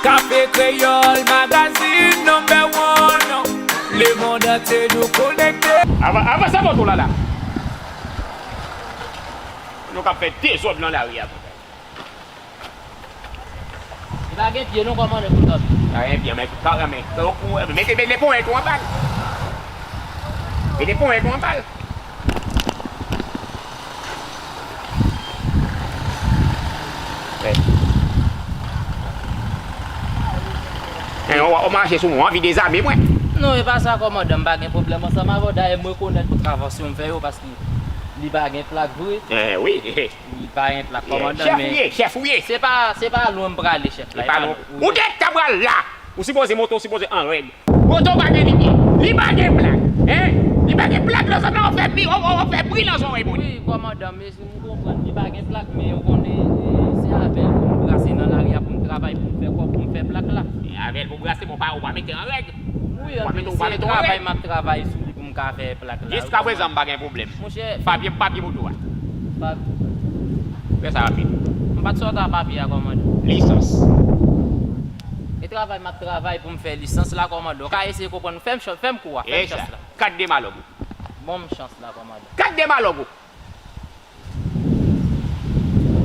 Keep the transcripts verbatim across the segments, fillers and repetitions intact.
Kafe Kreyòl, magazine number one. Lemonn antye nou konekte. Avan, avan sa moto la la. Nou k ap fè dezòd nan lari a. Li pa gen pye non, kòmandan, pou kanpe. Pa gen pye, men, men, mete, mete ponyèt ou anba l. Mete ponyèt ou anba l. Eh, w, w mache sou mwen, w anvi dezame mwen. Non, e pa sa, kòmandan, m pa gen pwoblèm ansanm avè w. Dayè, m rekonèt kontravansyon m fè yo, paske li pa gen plak vre. Eh, wi. Li pa gen plak, kòmandan, chèf ou ye, chèf ou ye. Se pa, se pa lwen m prale, chèf la, e pa lwen. Ou te ta pral la. Ou sipoze, moto sipoze an règ. Moto pa gen limyè. Li pa gen plak. Hein? Li pa gen plak nan zòn nan, w ap fè bri, w ap, w ap fè bri nan zòrèy moun. Wi, kòmandan, mezire m konprann. Li pa gen plak, men ou konnen, eh, se avè l pou m brase nan lari a, pou m travay, pou m fè kòb, pou m fè plak la. E avè l pou brase, men w pa, w pa mete an règ. Wi, anpil, se travay m ap travay sou li pou m ka fè plak la. Jiskaprezan, m pa gen pwoblèm. Monchè, papye, papye moto a. Fè sa rapid. M pa t sot a papye a, kòmandan. Lisans. E travay m ap travay pou m fè lisans la, kòmandan. Ou ka eseye konprann. Fè m chan-, fè m kou a, fè m chans la. Kat de malòg ou. Ban m chans la, kòmandan. Kat de malòg ou.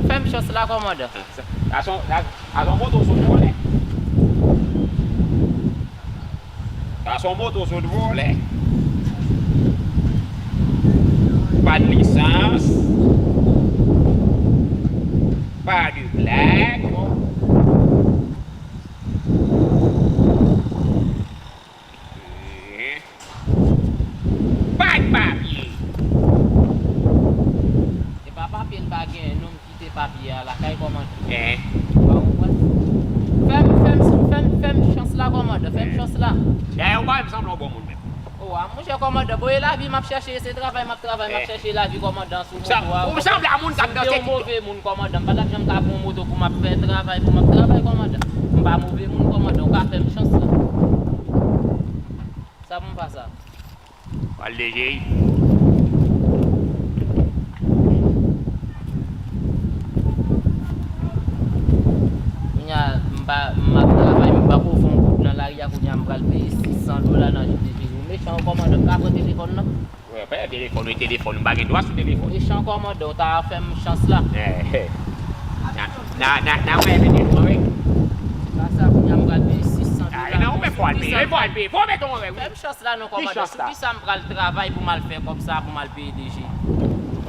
Fè m chans la, kòmandan. Sa, sa, sa, sa, sa se yon moto sot vòlè. Sa se yon moto sot vòlè. Pa de lisans. Pa de plak. Pa de papye. Se pa papye l pa genyen non, m kite papye a lakay kòmandan. Hein? Ou pa konprann? Fè m, fè m, fè m, fè m chans la, kòmandan, fè m chans la. Dayè, ou pa wè m sanble yon bon moun menm. O, a, monchè kòmandan, bon, e lavi m ap chèche, se travay m ap travay, m ap chèche lavi, kòmandan, sou moto a. Ou sanble a moun k ap danse TikTok. Si m te yon move moun, kòmandan, m pa t ap janm ka pran yon moto pou m ap fè travay, pou m ap travay, kòmandan. M pa move moun, kòmandan, ou ka fè m chans la. Sa pou m fè sa? Pral D J I. Kounye a, m pa, m ap travay, m pako fè yon kout nan lari a, kounye a, m pral peye sis san dola nan D J I. Ou mechan, kòmandan, m ka pran telefòn nan? Wè, pa telefòn, wi, telefòn, m pa gen dwa sou telefòn. Mechan, kòmandan, ou ta fè m chans la. Eh, eh. Na, na, na, na wè, mete nou anrèg. Sa, sa, kounye a, m pral peye sis san dola. Ay, non, ou menm fò al peye, fò al peye, fò mete yon anrèg, wi. Fè m chans la, non, kòmandan. Sou kisa m pral travay pou m al fè kòb sa, pou m al peye D J?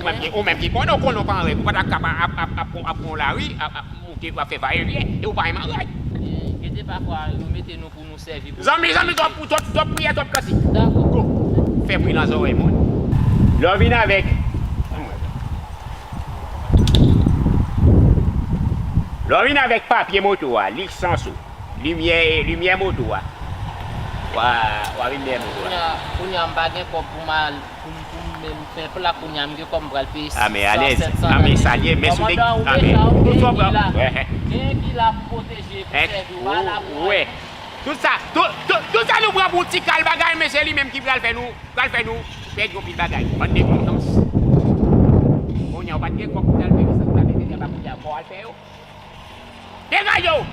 Ou menm ki, ou menm ki konnen, ou konnen w pa anrèg, ou pa ta kab ap, ap, ap, ap, ap pran lari, ap, ap moute, ap fè vayevyen, e ou pa menm anrèg. Eh, gete pafwa, yo mete nou pou nou sèvi pou... Zanmi, zanmi, twòp, twòp, twòp priyè, twòp kantik. Dakò. Go. Fè bri nan zòrèy moun. Lè w vin avèk, lè w vin avèk papye moto a, lisans ou, limyè, limyè moto a, w a, w a vin dèyè moto a. Kounye a, kounye a, m pa gen kòb pou m al, pou m, pou m menm fè plak, kounye a, m gen kòb, m pral peye sis san, sèt san. A, men alèz. A, men sa l ye, men sou de, kòmandan, ou deja, ou gen ki la. Gen ki la pou pwoteje, pou sèvi w, pa la pou... Wè. Tout sa, tout, tout, tout sa nou pran pou ti kal bagay, men se li menm ki pral fè nou, pral fè nou pèdi yon pil bagay. Bann de kontans. Kounye a, ou pa t gen kòb pou t al fè lisans la, men deja pa kounye a, fò w al fè yo. Degaje w!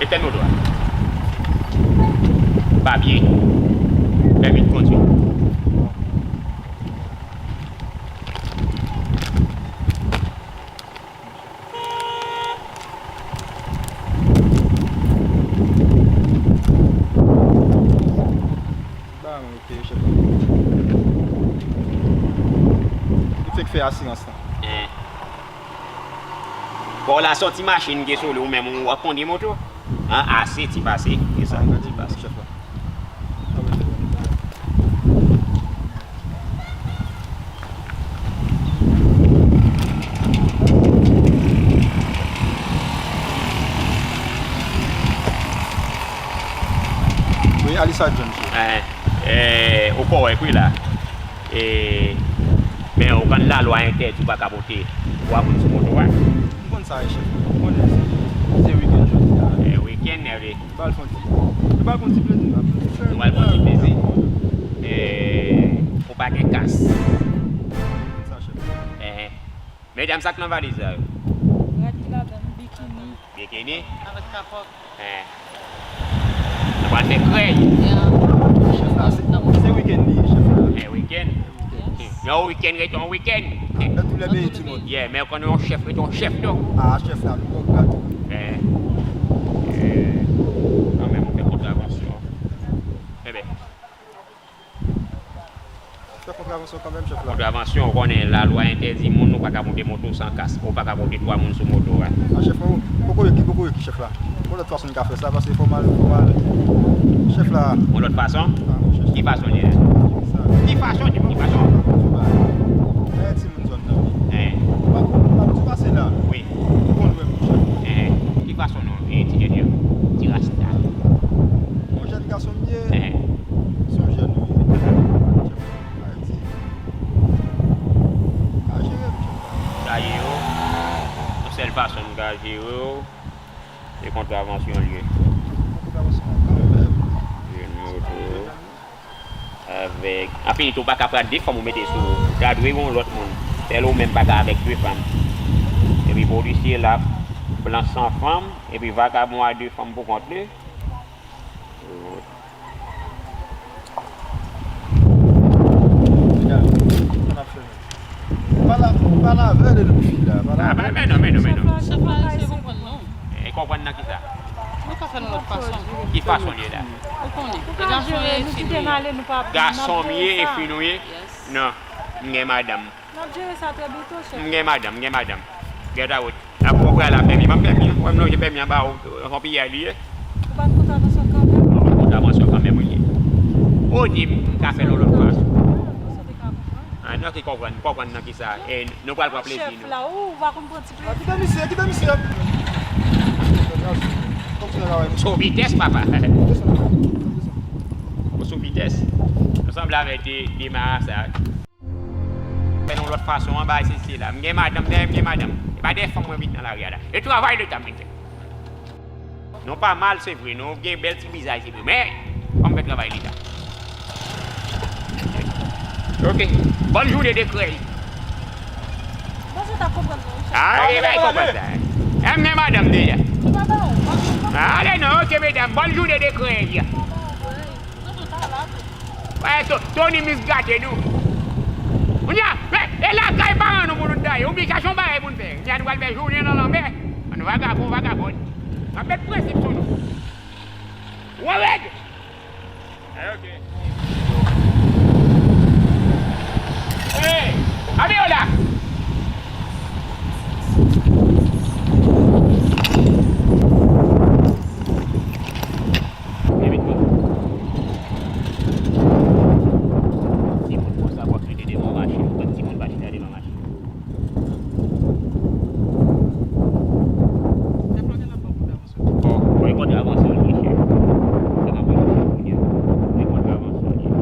Etèn moto a. Papye. Pèmi kondwi. Ba mwen, ok, chèf. Li fèk fè asirans lan. Bon, la sòti machin ke sou li, ou menm ou ap kondui moto? An, ase ti pase. E sa, ti pase. Wi, Alisa Jones. Eh, Eh, ou kòrèk wi la. Eh, men ou konn lalwa entèdi ou pa ka monte twa moun sou moto a. M konn sa wi chèf. M konnen se, se wikenn jodi a. Eh, wikenn, eh, wi. Nou pral fè yon ti, nou pral fè yon ti plezi. Nou pral fè yon ti plezi. Eh, ou pa gen kas. M konn sa chèf. Eh, eh. Medam, sa k nan valiz la yo? Rad ki ladan, bikini. Bikini? Avèk kapòt. Eh. Nou pral fè krèy. Yeah. Chèf la, se, se wikenn li ye, chèf la. Eh, wikenn? Yes. Yon wikenn ret yon wikenn. Nan tout lè peyi di mond. Yeah, men ou konnen yon chèf ret yon chèf tou. Ah, chèf la, nou pran gad. Eh. Eh. Kanmenm, ou fè kontravansyon. Enben. Fè kontravansyon kanmenm, chèf la. Kontravansyon, ou konnen lalwa entèdi moun, ou pa ka monte moto san kas. Ou pa ka monte twa moun sou moto a. Ah, chèf la, kokoye ki, kokoye ki, chèf la. Yon lòt fason n ka fè sa, paske fò m al, fò m al. Chèf la. Yon lòt fason? Ah, wi, chèf. Ki fason li ye? Sa. Ki fason, di m, ki fason? Eh, timoun zòn nan, wi. Eh. Pa, pa, pa, pa pase la. Wi. Ou konn wè m, chèf. Eh, ki fason non, eh, ti jèn yo? Ti rasta. Yon jèn gason m ye. Eh. Se yon jèn ou ye. Ayiti. Ka jere m, chèf la. Ka jere w. Yon sèl fason m ka jere w, se kontravansyon l ye. Kontravansyon kanmenm. Jere m oto. Avèk, anfen, ou pa ka pran de fanm ou mete sou ou. Ta dwe yon lòt moun. Sèl ou menm pa ka avèk de fanm. Epi polisye la, blan san fanm, epi vagabon a de fanm pou kont li. Pale, pale avè l epi fi la. Pale avè l. Ah, men non, men non, men non. Chèf la, chèf la, se konprann non. E konprann nan kisa? Nou ka fè l yon lòt fason. Ki fason li ye la? Ou konnen. E gason ye, fi nou ye. Gason m ye, e fi nou ye? Yes. Non, m gen madanm. N ap jere sa trè byento, chèf. M gen madanm, m gen madanm. Gèt a wout. Apre w pral a pèmi, ban m pèmi an. Wè m lonje pèmi an ba ou, yon piyay li ye. Ou pa t kontravansyon kanmenm? Mwen kontravansyon kanmenm, wi. Ou di m ka fè l yon lòt fason. Ah, non, ki konprann, konprann nan kisa? E nou pral pran plezi nou. Chèf la, ou va konn pran ti plezi. Ah, kite misye, kite misye. Sou vitès, papa. Ou sou vitès. Nou sanble avèk de, de marasa. Fè n yon lòt fason, anba se, se la. M gen madanm, dèyè m gen madanm. E pa dèyè fanm mwen vin nan lari a la. E travay Leta mwen fè. Nou pa mal, se vre. Nou gen bèl ti vizaj, se vre. Men, fò m fè travay Leta. Ok. Bòn jounen de krèy. Bon, se ta konprann non, chèf. Ah, e bay konprann sa. E m gen madanm deja. Li pa ba ou, pa konprann. Ale non, ok, medam. Bòn jounen de krèy. Tonton ta la tou. Wè, To-, Tony Mis gate nou. Kounye a, e, e lakay paran nou pou nou t daye. Oubyen chache yon bagay pou n fè. Kounye a nou pral fè jounen nan lanmè. Ann vagabon, vagabòn. N ap met prensip sou nou. Ou anrèg? Hey, ok. Hey, ame yo la. Vye met kote. Timoun konsa w ap mete devan machin, ou konn timoun pa chita devan machin. Bon, bon, e kontravansyon li ye, chèf. Sa m ap reproche kounye a. E kontravansyon li ye.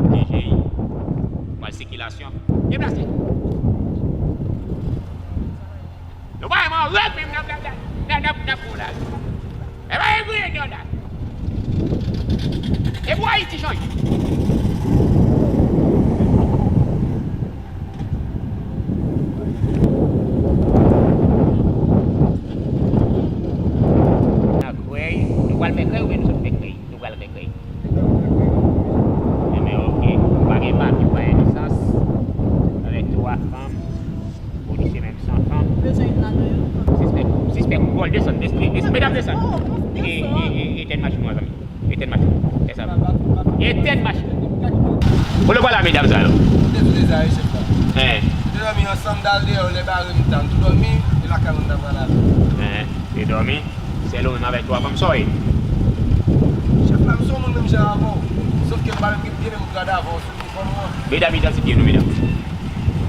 D J I. Pral sikilasyon. Deplase. Nou pa renmen règ menm nan, nan, nan, nan, nan pou la. E pa egri nan la. E pou Ayiti chanje. Nan krèy, nou pral fè krèy oubyen nou sot fè krèy? Nou pral fè krèy. Enben, ok. Ou pa gen papye, ou pa gen lisans. Avèk twa fanm. Polisye menm san fanm. Bezwen youn ladan yo. Sispèk, sispèk ou vòl desann. Desann, desann, medam, desann. E, e, e, etèn machin ou an, zanmi. Etèn machin. Fè sa. Etèn machin. Ou le pale a medam sa yo. Te tou de sa, chèf la. Hein. Te dòmi ansanm, dal deyò, lè bare mitan. Tou dòmi, e lakay moun ta pral la. Hein. Te dòmi. Sèl ou menm avèk twa fanm, sa w ye? Chèf la, m se yon moun menm jan avè w. Sòf ke m pa menm gen pye menm grad avè w sou inifòm mwen. Medam, idantite nou, medam.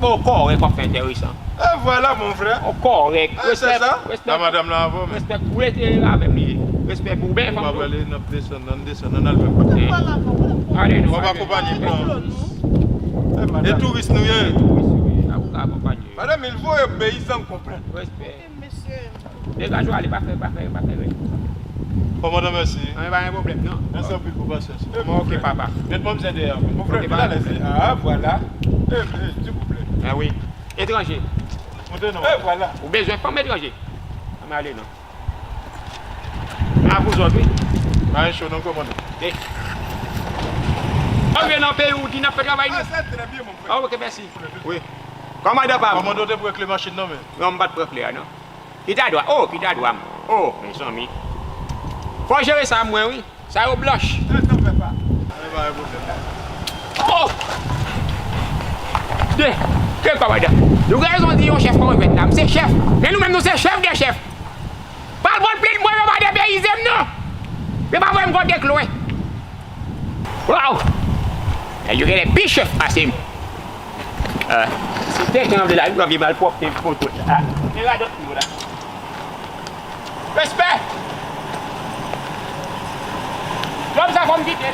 Bon, kòrèk, w ap fè enteresan. E vwala, mon frè. Bon, kòrèk. Respè, respè. La madanm nan avè w, men. Respè, ou rete avè m li ye. Respè pou bèl fanm. Ou pa prale, n ap desann, ann desann, ann al menm. Ale non. W ap akonpanye plan. E touris nou ye. Touris, wi. Akonpanye. Madanm, il faut obéir sans complainte. Respè. Mesye. Degaje w ale, pa fè, pa fè, pa fè rèl. Kòmandan, mèsi. An, pa gen pwoblèm, non. Mèsi anpil pou pasyans ou. Bon, ok, papa. Met manmzèl dèyè a. Mon frè, vin alèz. Ah, vwala. E, e, silvouplè. Ah wi. Etranje. Monte non. E vwala. Ou bezwen fanm etranje? Ann ale non. A pou zòt, wi. Pa gen cho non, kòmandan. Ok. Ou vin nan peyi w di n ap fè travay nou. Ah, se trè byen, mon frè. Ah, ok, mèsi. Wi. Kòmandan pa m. Kòmandan, w te pran kle machin nan men. Non, m pa t pran kle a, non. Kit a dwa, oh, kit a dwa m. Oh, mezanmi. Fò jere sa mwen, wi. Sa yo blanch. E, tanpri pa. E, pa gen pwoblèm. Oh! Ke, ke kòmandan. Nou gen rezon di yon chèf kòmandan la. M se chèf. Men nou menm nou se chèf de chèf. Pa al pran plen mwen, yo pa depeyize m non. Yo pa voye m kote lwen. Waw! Nèg yo genlè pi chèf pase m. Ah, si te jan vle la, nou vye malpwòpte pou tout. Ah, men radòt nou la. Respè! Lòm sa fò m kite.